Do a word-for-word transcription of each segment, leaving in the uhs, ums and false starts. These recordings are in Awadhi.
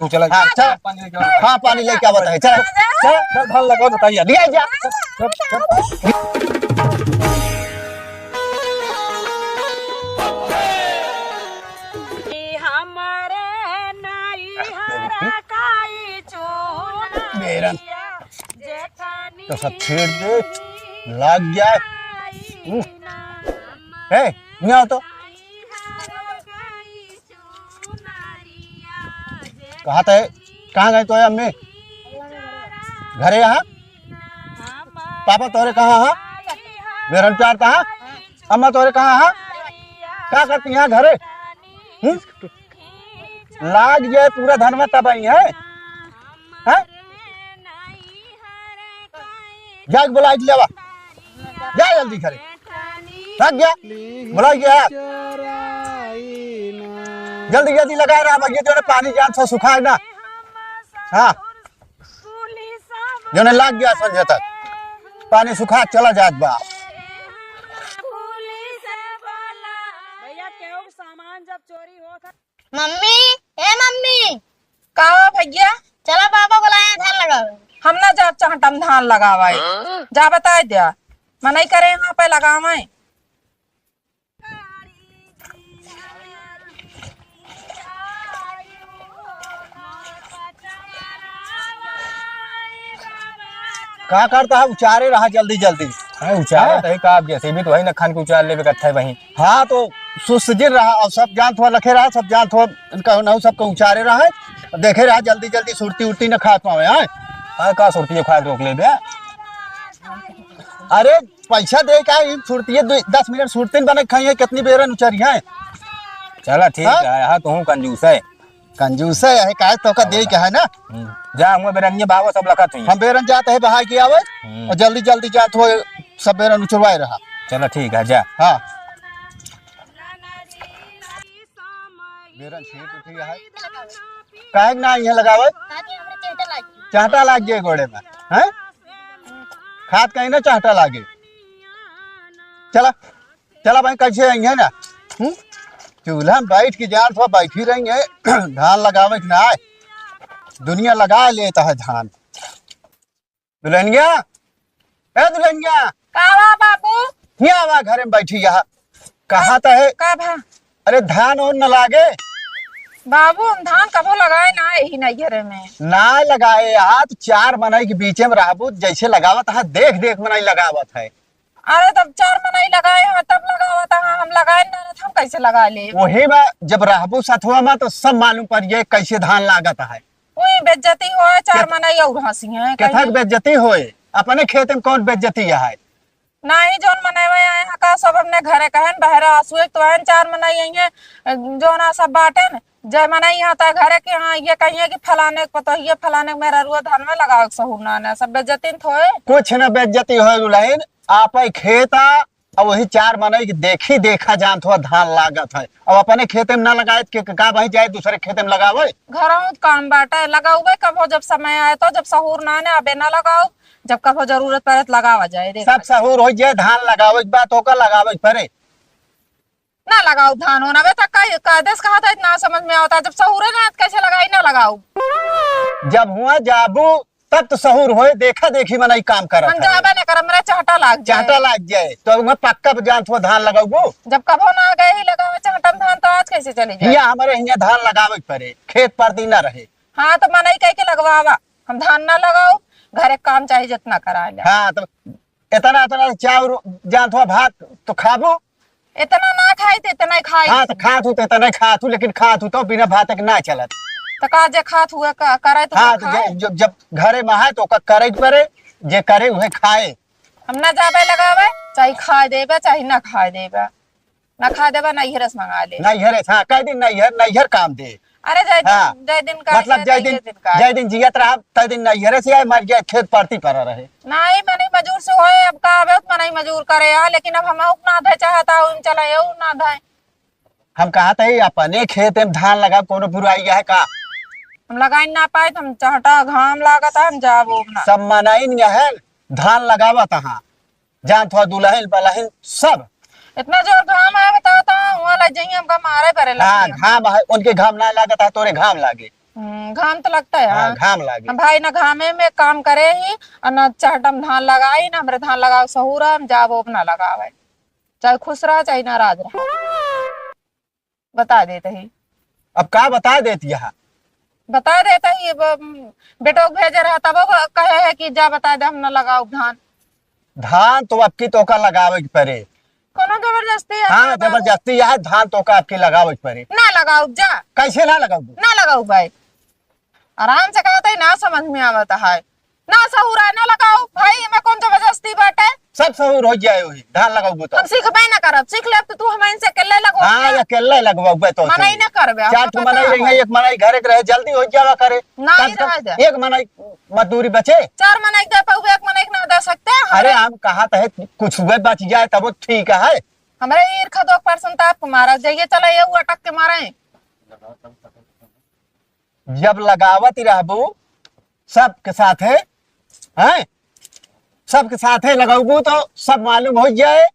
तू चला। हाँ, चल। पानी लेके आओ। हाँ, पानी लेके आवत है, चल। चल। चल, धान लगाओ, बताइए। लिया जा। चल, चल। कि हमरे नैहर काई चुनरिया बेरन। जेठनी तो सब छेड़ दे, लाग जाए। आई हम्म। ना। ए, यहाँ तो। नैहर काई चुनरिया कहाँ थे? कहाँ गए तो अम्मी? घरे यहाँ? पापा तोरे कहाँ हाँ? बेरन प्यार कहाँ? अम्मा तोरे कहाँ हाँ? का करती यहाँ घरे? हम्म? लाग जाए पूरा धनवा तब आई है। हैं? जाके बुलाई के लेवा। जा जल्दी घरे। भाग गया। बुलाई गया। जल्दी जल्दी लगा रहा भैया, जो पानी जान से सुखाए ना। हाँ। जो लाग गया संझे तक। पानी सुखा चला जात बा। भैया, केहू के सामान जब चोरी होत है। मम्मी, ए मम्मी। का हो भैया? चला बाबा बुलाए हैं धान लगावे। हम ना जाब चाहत हम धान लगावे। हाँ? जा बताए द्या। मनई करे यहाँ पे लगावे। का करता है, उचारे रहा जल्दी जल्दी। अरे उचारे हाँ? तो है का, अब जैसे भी तो है ना, खान के उचार लेबे कत्था है वहीं। हाँ, तो सुस्त जिन रहा और सब जानत हुआ लखे रहा, सब जानत हुआ इनका ना सबका उचारे रहा है। देखे रहा जल्दी जल्दी सुरती उरती न खा पावे, हाँ? हाँ, का सुरती खाए रोक लेबे? अरे पैसा दे का, ई सुरती दस मिनट सुरती बने खाई है, कितनी बेरन उचारी है। चला ठीक हाँ? है, हाँ, तू कंजूस है। कंजूस है, काहे तोका देई के है ना? हम्म। जा, हुआ बेरनिया बाबा सब लखत हुई। हम बेरन जात है बहाई के आवे, हम्म। और जल्दी जल्दी जात हो, सब बेरन उचरवाए रहा। चला ठीक है, जा। हाँ। बेरन छीट उठी है। काहे के ना यहाँ लगावे? चाहटा लाग गए गोड़े में, हैं? खात कहीं ना चाहटा लागे। चला। चला भाई, कैसे आई है ना? हम्म? चूल्हा में बैठ के जान थोड़ा बैठी रही है। धान लगावे के ना आए, दुनिया लगा लेता है धान। दुल्हनिया, ए दुल्हनिया। का बा बाबू? यहाँ आवा, घरे में बैठी यहाँ। कहा तो है? का भा? अरे धान और न लागे। बाबू, हम धान कबो लगाए ना यही नैहरे में। ना लगाए यहाँ, तो चार मनई के बीचे में रहबू, जैसे लगावत है, देख देख मनई लगावत है। अरे, तब चार मनई लगाए हैं, तब लगावत है, हम लगाए ना रहत, हम कैसे लगा ले? वही बा, जब रहबू सथवा में तो सब मालूम पड़ जाए कैसे धान लागत है। वही बेइज्जती होए, चार केत-, मनई और हंसी हैं, केथक कहीं। बेइज्जती होए, अपने खेत में कौन बेइज्जती है? नाही, जौन मनई आए हैं का, सब अपने घरे कहन, बहरा आंसू एक तो आए, चार मनई आई हैं, जौन आ सब बाटेन, जय मनई यहाँ तक घरे के यहाँ ये कहिए कि फलाने को तो ये फलाने मेरा रुआ धान में लगावे के सहूर ना, ना, सब बेइज्जती न थोए। कुछ न बेइज्जती होए दुल्हन, आपे खेत आ, अब वही चार मनई के देखी देखा जानत हो धान लागत है। अब अपने खेते में ना लगाए के का भाई जाए दूसरे खेते में लगावे? घरहूँ त काम बाटे, लगावे कबो जब समय आए तो, जब सहूर ना ने अबे ना लगाओ, जब कबो जरूरत पड़े तो लगावा जाए। देख सब सहूर हो जाए, धान लगावे के बात होकर लगावे के पड़े। ना लगाओ धान होना, अबे तक का, का देश कहा था इतना समझ में आवता, जब सहूरे ना तो कैसे लगाई ना लगाओ। जब हुआ जाबू तब तो सहूर होए, देखा देखी मनई काम करत हम है। जाबे ना करब, मेरा चाहटा लाग जाए। चाहटा लाग जाए, तो वहाँ पक्का पे जानत हो धान लगाउबो। जब कभो ना गए ही लगावे चाहटा में धान, तो आज कैसे चली जाए? हियाँ हमारे हियाँ धान लगावे के पड़े, खेत परती ना रहे। हाँ, तो मनई कह के लगवावा, हम धान ना लगाओ, घरे काम चाहे जितना करा ले। हाँ, तो इतना, इतना चाउर जानत हो भात तो खाबो, इतना ना खाई त इतना ही खाई। हाँ, तो खात हूँ तो इतना ही खात हूँ, लेकिन खात हूँ तो बिना भात के ना चलत। तो का जे खात हुए का, करे तो हाँ, तो खाए। जे, जब, जब घरे में है तो ओका करे के पड़े, जे करे उहे खाए। हम ना जाबे लगावे, चाहे खाए देबे, चाहे ना खाए देबे। ना खाए देबे, नैहरे से मंगा ले। नैहरे से, हाँ, कह दिन नैहर, नैहर काम दे। अरे जय दिन, हाँ। जय दिन का मतलब है, जय दिन, जय दिन का है। जय दिन जियत रहा, तय दिन नैहरे से आए, मर गए, खेत परती पड़ा रहे। नाहीं, मनई मजूर से होए, अब का आवे, मनई मजूर करे, हाँ, लेकिन अब हम ना धे चाहता हूँ, चला ये ना धे। हम कहा था, ये अपने खेत में धान लगा, कोनो बुराई है का? हम लगाई ना पाए, तो हम चाहता, घाम लागत है, हम जाबो ना। सब मनई नहीं है, धान लगावत हाँ, जान थोड़ा दुल्हन पलहन सब। इतना जोर घाम आए, बताओ तो, वहाँ लग जाइए, हमका मारे पड़े हाँ, लगे। घाम है, उनके घाम ना लागत है, तोरे घाम लागे। हम्म, घाम तो लगता है, हाँ, हाँ। घाम लागे। हम भाई ना घामे में काम करे ही, और ना चहटम धान लगाई, ना हमरे धान लगावे सहूरा, हम जाब ओब ना लगावे। चाहे खुश रहा, चाहे नाराज रहा। बता देत ही। अब का बता देत यहाँ? बता देत ही, अब, बेटो के भेजे रहा, तब वो कहे है कि जा बता दे, हम ना लगाउब धान। धान तो अबकी तोका लगावे के परे। कोनो जबरदस्ती है हाँ, ना बाबू। जबरदस्ती है, धान तोका अबकी लगावे के परे। ना लगाउब, जा। कैसे ना लगाउब? ना लगाउब भाई। आराम से कहत ही, ना समझ में आवत है। ना सहूरा, ना लगाउब भाई, एमे कौन जबरदस्ती बाटे? सब सहूर हो जाए वही, धान लगाउबू तो। हम सीखबे ना करब, सीख लेब तो तू हमइन से अकेले लगवाओ हाँ, क्या? अकेले लगवाउबे तो मनई से। ना करबे, हम चार ठो पता मनई है। रही है, एक मनई घरे के रहे, जल्दी हो जावा करे। ना कम ही से कम रह जा। एक मनई मजदूरी बचे। चार मनई दे पाउबे, एक मनई के ना दे सकते हैं। अरे हमरे हम कहा तो है, कुछ हुए बच जाए तब वो ठीक है। हमरे ईर खदोक परसन ताप के मारा जाइए, चला ये वो अटक के मारे। जब लगावत ही रहबू सबके साथे, हैं? सबके साथे लगाबू तो सब मालूम हो जाए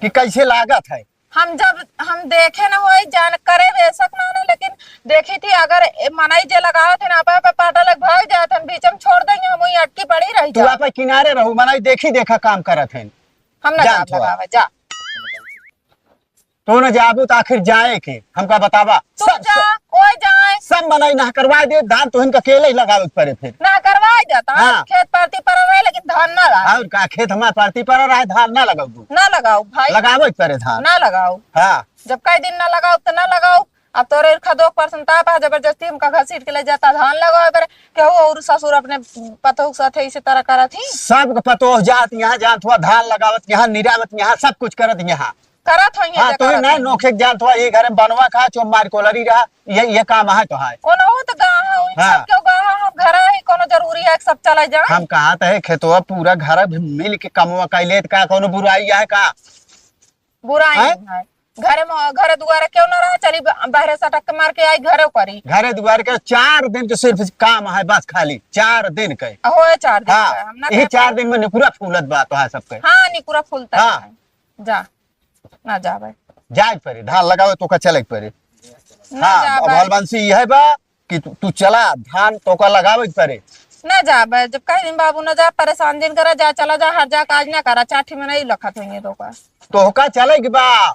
कि कैसे लागत है। हम जब, हम देखे न होई, जान करे बेशक ना, ना, लेकिन देखी थी अगर ए मनई जे लगावत है ना, आपे, आपे पाटा लग भाग जात है, बीच में छोड़ देंगे, हम वहीं अटकी पड़ी रह तू जाए। आपे किनारे रहू, मनई देखी देखा काम करत है। हम ना जान जाब थोड़ा। लगावे, जा। तू न जाबू तो आखिर जाए के, हमका बतावा। तू सब, जा, सब, कोई जाए। सब मनई ना करवा दे, धान तो इनका अकेले ही लगावे के परे फिर। ना करवाए जाता, हाँ। खेत परती पर रहे, लेकिन धान ना रहा। और का खेत हमार परती पर रहा है, धान ना लगाबू। ना लगाउब भाई। लगावे के परे धान। ना लगाउब। हाँ। जब कई दिन ना लगाउब तो ना लगाउब। अब तोरे खदोक परसन ताप है, जबरदस्ती हमका घसीट के ले जाता धान लगावे पर, केहू और ससुर अपने पतोह के साथ इसी तरह करत ही। सबके पतोह जात यहाँ, जात हुआ धान लगावत यहाँ, निरावत यहाँ, सब कुछ करत यहाँ। करत होइहे हाँ, जे तोहे करत नहीं होइहे। नोखे के जान, तोहा ये घर में बनवा खा, चो मार कोलरी रहा, ये, ये काम है तो है। कोनो हो तो गाँव है, उन हाँ। सब क्यों गाँव है, हम घर है, कोनो जरूरी है कि सब चला जाए? हम कहा तो है, खेतवा पूरा घर भी मिल के कमवा कर ले, तो का कोनो बुराई है का? बुराई हैं? नहीं है। घर में, घर दुआरे क्यों ना रहा, चली ब-, बाहरे सटक के मार के आई, घरे करी। घरे दुआरे के चार दिन के सिर्फ काम है, बस खाली चार दिन के। होए चार दिन हाँ, के, हम ना यही कहे चार दिन में निकुरा फूलत बा तो है सबके। हाँ, निकुरा फूलता हाँ। है। जा। ना जाबे। जाए के पड़ी, धान लगावे तो का चले के पड़ी। ना हाँ, जाबे। अब हलबंसी यह बा कि तू, तू चला, धान तो का लगावे के पड़ी। ना जाबे, जब कह दिन बाबू ना जा, परेशान दिन करा, जा, चला जा, हर जा, काज ना करा, चाठी में नहीं लखत होइए तो का। तो का चले के बा?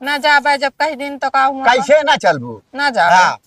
ना जाबे, जब कह दिन तो का हुआ बा? कैसे ना चलबू? ना जाबे। हाँ।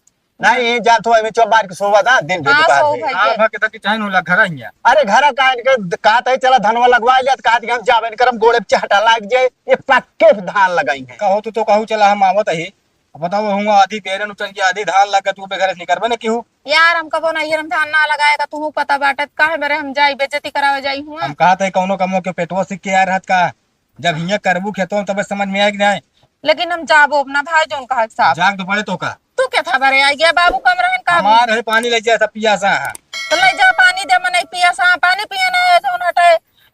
नहीं, ये जात हो, एमे चुप मार के सोवा था, दिन भर हाँ, दोपहर सो में। भाई हाँ, के। भा के तक चाहे होला घर आइया। अरे, घर का इनके द-, कहत है, "चला धनवा लगवा लिया," तो कहत कि, "हम जाबे न करम, गोड़े पे चहटा लाग जाए, ये पक्के पे धान लगाई है।" कहो तू तो कहू, "चला हम आवत ही।" अब बताओ, हुआ आधी पेरन उचल के आधी धान लग के तू बेघर से निकरबे न केहू। यार, हम कबो नहीं, हम धान ना लगाए का, तुहू पता बाटे, काहे मेरे हम जाई, बेइज्जती करावे जाई हुआ। हम कहत है, कौनो कमो के पेटवा सीख के यार रहत का? जब हियाँ करबू खेतों, तब समझ में आए कि नहीं? लेकिन हम जाबो अपना भाई जोन कहा के साथ। जाग तो पड़े तो का? तू क्या था बरे आ गया? बाबू कम रहन का? हमार है पानी ले जाए, सब पियासा है। तो ले जा पानी दे, मने पियासा, पानी पिए ना है, जोन हटे,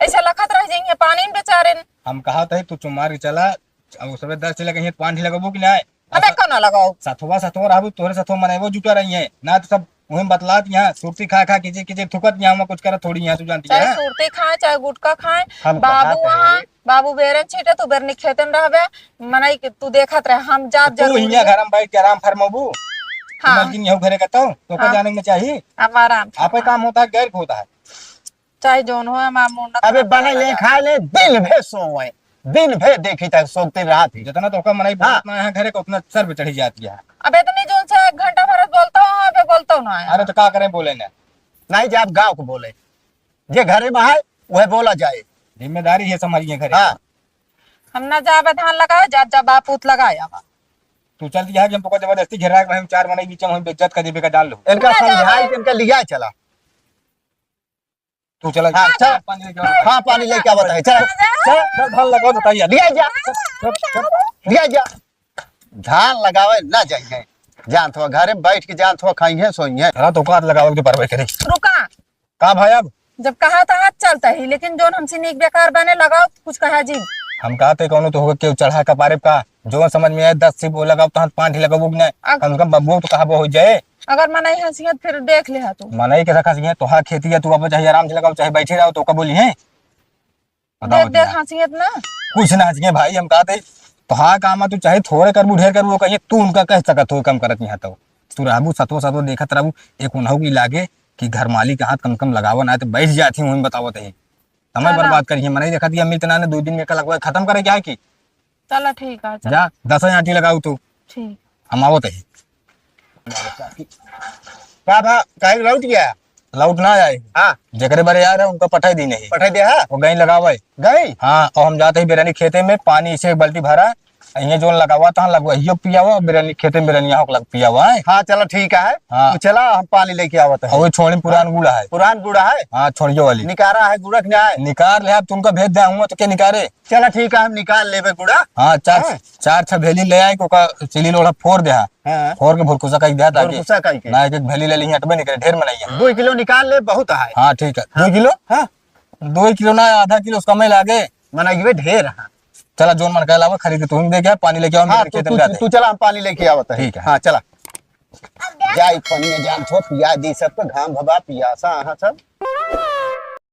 ऐसे लखत रह जाएंगे पानी में बेचारे। हम कहा थे, तू चुमार के चला, अब उसमें दस चले गए, पानी लगबू कि नहीं? अबे कौन लगाओ? सथवा, सथवा रहबू, तोहरे सथवा मनई वो जुटा रही है, ना तो सब वहीं बतलात यहाँ, सुरती खा खा, किचिर किचिर थुकत यहाँ, हम कुछ करत थोड़ी यहाँ, तू जानती चाहे है। सुरती खाए, चाहे गुटखा खाए, हम बाबू कहा वहाँ, थे। बाबू बेरन छीटे, तू बेरनी खेतन रहबे, मनई के तू देखत रहे, हम जाब तू जरूरी हियाँ है। घर में बैठ के आराम फरमाबू, हाँ। मलकिन यहू घरे कहता हूँ, तो का हाँ। जाने के चाहिए? अब आराम आपे फरमा। काम होता है, गैर होता है। चाहे जौन हो, हमार मुंडा अबे खराब बने ना ले, लगा। खा ले, दिन भे सोए, दिन भे देखी तक सोते रहत ही। जितना तो ओकर मनई हाँ। बोलत ना है घरे के, उतना सर पे चढ़ी जाती है। अब इतनी जोन से एक घंटा भर बोलता हूँ, अबे बोलता हूँ ना है। अरे तो का करें, बोले ना। नहीं, जब गाँव को बोले, जे घरे में है, वह बोला जाए। जिम्मेदारी है, संभालिए घरे। हाँ। हम ना जाबे धान लगावे, जा, जा बापूत लगाए आवा। तू चल दिया कि हम तो जबरदस्ती घेरा के हम चार मनई बीच में हम बेइज्जत कर देबे का डाल लो। इनका ना समझाई जाबे। कि इनका लिया चला। तू चला। हाँ, चल। पानी लेके आ। हाँ, पानी लेके आवत है। चल, चल। चल, धान लगाओ, बताइए। लिया जा। चल, चल, चल। लिया जा। धान लगावे ना जाइए। जानत हो, घरे में बैठ के जानत हो, खाइए, सोइए। हाँ, तो का लगावे के परवे करी। रुका। का भाई अब? जब कहा था हाथ चलता ही, लेकिन जोन हमसे नीक बेकार बने लगाओ, कुछ कहा जी। हम कहा थे कौनो तो होगा, केहू चढ़ा का पारे का? जो समझ में आए, दस से वो लगाओ, तो हाथ पाँच ही लगाओ कि नहीं? अग- कम से कम बबुआ तो कहा वो हो जाए। अगर मनई हंसियत फिर देख ले हा तू। मनई के रखा सिंह, तोहार खेती है, तू अब चाहे आराम से लगाओ, चाहे बैठे रहो, तो का बोली है? बताओ देख, देख, भैया। हंसियत ना। कुछ ना हंसिए भाई, हम कहते, तोहार काम है, तू चाहे थोड़े करबू, ढेर करबू, वो कहिए, तू उनका कह सकत हो, कम करत यहाँ तो। तू रहबू सतवो सतवो देखत रहबू, एक उन्हौ की लागे कि घर मालिक के हाथ कम कम लगावा, ना तो बैठ जाती हूँ, बतावत ही। समय चला। बर्बाद करिए, मनई देखत ही, अमित ना ने दो दिन में का लगवा खत्म करे क्या है कि? चला ठीक है, चला। जा, दस आंटी लगाऊ तू। ठीक। हम आवत ही। का भा, काहे लौट गया? लौट ना आए। हाँ। जेकरे बरे यार है, उनका पठाई दी नहीं। पठाई दे, हाँ। वो गई लगावे। गई? हाँ, और हम जाते ही बिरनी खेते में पानी इसे एक बाल्टी भरा, इहे जोन लगावा तहाँ लगवा, इहो पियावा, बिरनी खेते में बिरनिया होक लग पियावा है। हाँ, चला ठीक है। हाँ। तो चला, हम पानी लेके आवत है। और वो छोड़ी पुरान गुड़ा है। पुरान गुड़ा है? हाँ, छोड़ियो वाली। निकारा है गुड़ा कि ना है? निकार ले, अब तुमका भेज दे, हुआ तो के निकारे? चला ठीक है, हम निकाल लेबे गुड़ा। हाँ, चार, हाँ। चार छह भेली ले आए, ओका सिली लोढ़ा फोर दे, हाँ। हाँ। फोर के भुरकुसा कई दे, ताकि भुरकुसा कई के। ना एक एक भेली ले ली, अटबे निकले, ढेर मनई है। दो किलो निकाल ले, बहुत है। हाँ, ठीक है। हाँ। दो किलो? हाँ। दो किलो ना, आधा किलो उसका मैं लागे। मनई ढेर है। चला, जोन मन का अलावा खरीद के तुम दे के पानी लेके आओ, हाँ, मेरे तू, खेत में तू, जाते। तू चला, हम पानी लेके आवत है। ठीक है। हाँ, चला। जाई पनिया जान थो, पिया दी सबको, घाम भबा पियासा, हाँ सब।